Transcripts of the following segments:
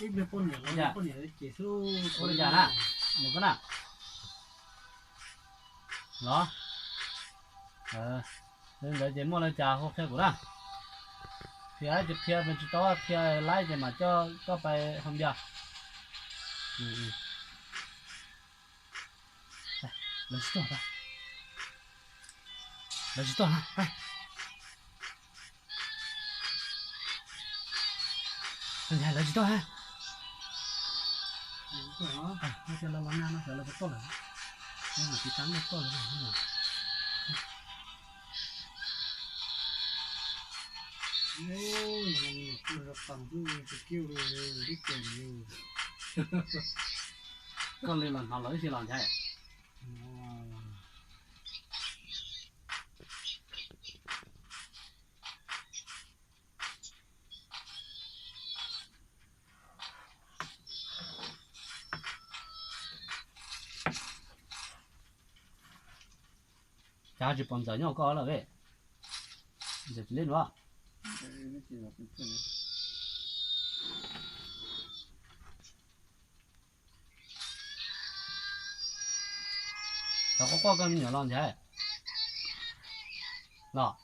Ib pliag poj niam los poj niam ces xwb. Ua li cas na? Nws koj na. Los li ntawd ces muaj li cas hu qhia kuv na. Qhia ces qhia, tsis tau qhia laib ces mam coj koj pais hoo yas. Lawv tsis tuaj, lawv tsis tuaj na. Lawv tsis tuaj. Lawv los no xyov lawv puas tuaj lawm. Tsis tas tuaj lawm. Koj li los hnov lawv ib si los ntshai. Cas tsis pom Ntxawm nyob koj lawm? Ntxawm tsis leb nuav. Cov quaj quaj koj me nyuam los ntshe los.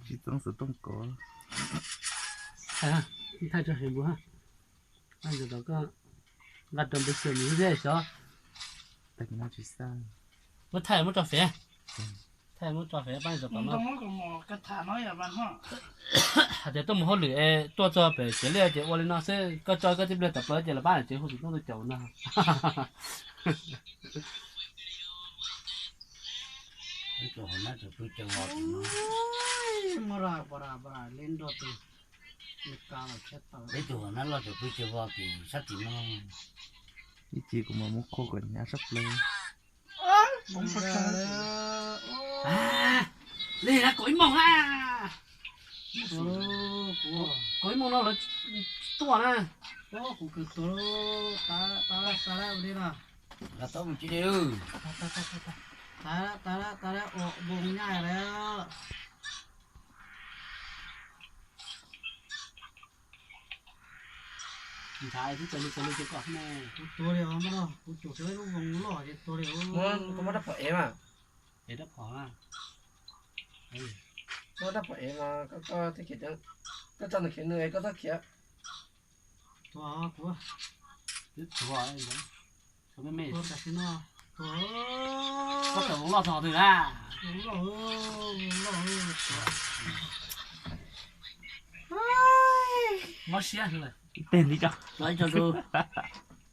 Tsis txeeb xov tooj kov. Thaij tso Facebook ha. Ntawm tom koj nqa rau npe xyuas nws xwb xyov. Muab thaij muab tso fev. Thaij muab tso fev pab tom no. Hais tias tuaj mus hauj lwm es tuaj txog pem tsev liaj ces ua li no xwb, koj tso koj tib pliag tom plawv ces los pab tsev hu xov tooj tuaj caum no. Peb tug nab loj cov pwg cag vog tim sab tim no. Ib ce kuv mam muab qhuaj kom hnyav sab plaws. Li na, kaum ib moos na. Kaum ib moos no lawv tuaj na. Kuv kws tuag, tas tas tas li na. Los tau mus tsis li. Tas tas tas tas, ua npoo nyaj lawm. Ntshav twb txawv lug txawv lug ces kom ne. Kuv tuag li os, kuv tsum sawv lub voos loj ces tuag li os. Muab rab phom ev mas. Ev rab phom na. Muab rab phom ev mas koj, koj tso nws khiav nws, koj txhob khiav. Tuag kuv. Twb tuag, tuag me me. Tuag tam sim no. Tuag. Koj tawm voos loj txog twg na? Voos loj, voos loj. Mob siab lawm. Ib teg ntxiv tso. Tso ib co lus,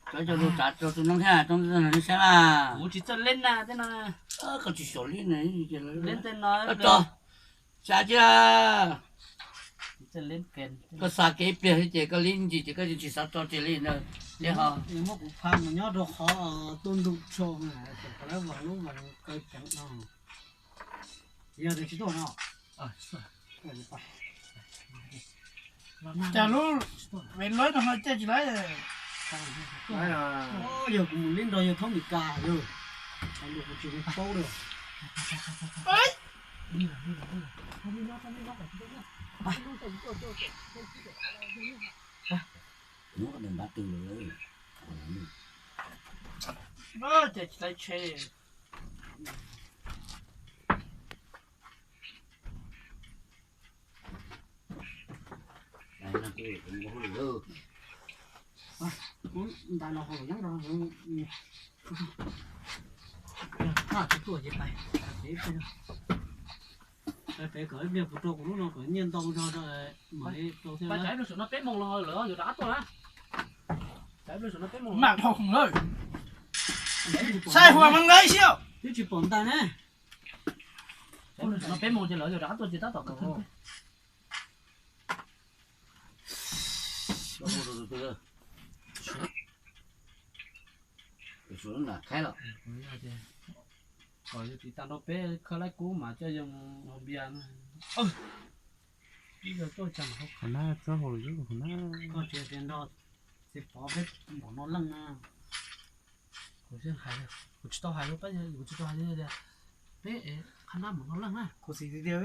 tso ib co lus tsav rau tus noob thiab rau nej saib na. Kuv tsis txawj leb na tej no. Koj tsis xyaum leb na. Leb tej no. Tso, tsav tsis. Koj xa kev ib pliag xwb ces koj leb ntsis ces koj tsis xav tso tseg li ntawd. Ces ho muab kuv pha mus nyob rau qhov tuaj ntu tso na, lawv vas lub vas kaw ceev no. Yog tias tsis tuaj no. Cas lub ve lawv no caij tsis laib. Yog kuv mus leb nrog yawg Thoob Mes Kas yog, kuv tsis paub li. Hnub ko nws npab tw lawm. Ces tsis tau tsheb. Kuv ntais los haus yeeb rau. Thaj tsis tuaj ces pais pem kom ib pliag kuv rau kuv lub no kom nyiaj ntau zog mam li rau thiab. Pais tsam ib pliag saum no peb moos los lawv yuav rov qab tuaj na. Tsam ib pliag saum no peb moos mam dhau lawm. Saib huam mas nqa ib siab. Twb tsis pom ntais ne. Tsam ib pliag saum no peb moos ces lawv yuav rov qab tuaj ces tab tom kom thawj. Kom yog tiv tas nrog peb khawb laib kub mas coj yog mus haus npias na. Ib yog tuaj cas mas haus. Qhov na txhob haus lawm, qhov na. Koj tsis tias nrog Pov peb npaum no leej na. Kuv tsis tau hais, kuv tsis tau hais li tias peb qhab nab npaum no leej na. Kuv xav tias